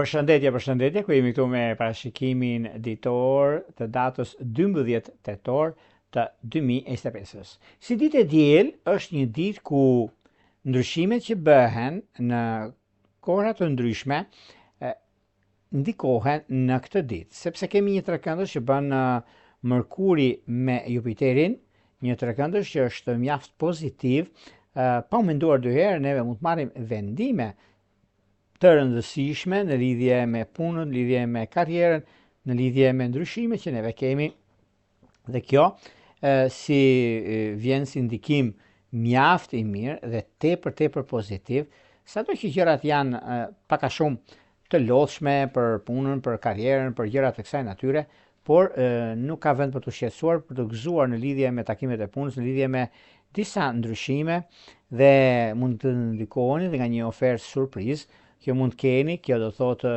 Përshëndetje, përshëndetje, ku jemi këtu me parashikimin ditor të datës 12 tetor të 2025-ës. Si ditë e diel është një ditë ku ndryshimet që bëhen në kohëra të ndryshme ndikohen në këtë ditë, sepse kemi një trekëndësh që bën Mërkuri me Jupiterin, një trekëndësh që është mjaft pozitiv, pa u menduar dy herë neve mund të marrim vendime të rëndësishme në lidhje me punën, në lidhje me karrierën, në lidhje me ndryshimet që neve kemi. Dhe kjo si vjen si ndikim mjaft i mirë dhe tepër tepër pozitiv, sado që gjërat janë pak a shumë të lodhshme për punën, për karrierën, për gjëra të kësaj natyre, por nuk ka vend për t'u shqetësuar, për t'u gëzuar në lidhje me takimet e punës, në lidhje me disa ndryshime dhe mund të ndikoheni dhe nga një ofertë surprizë që mund të keni, kjo do thotë.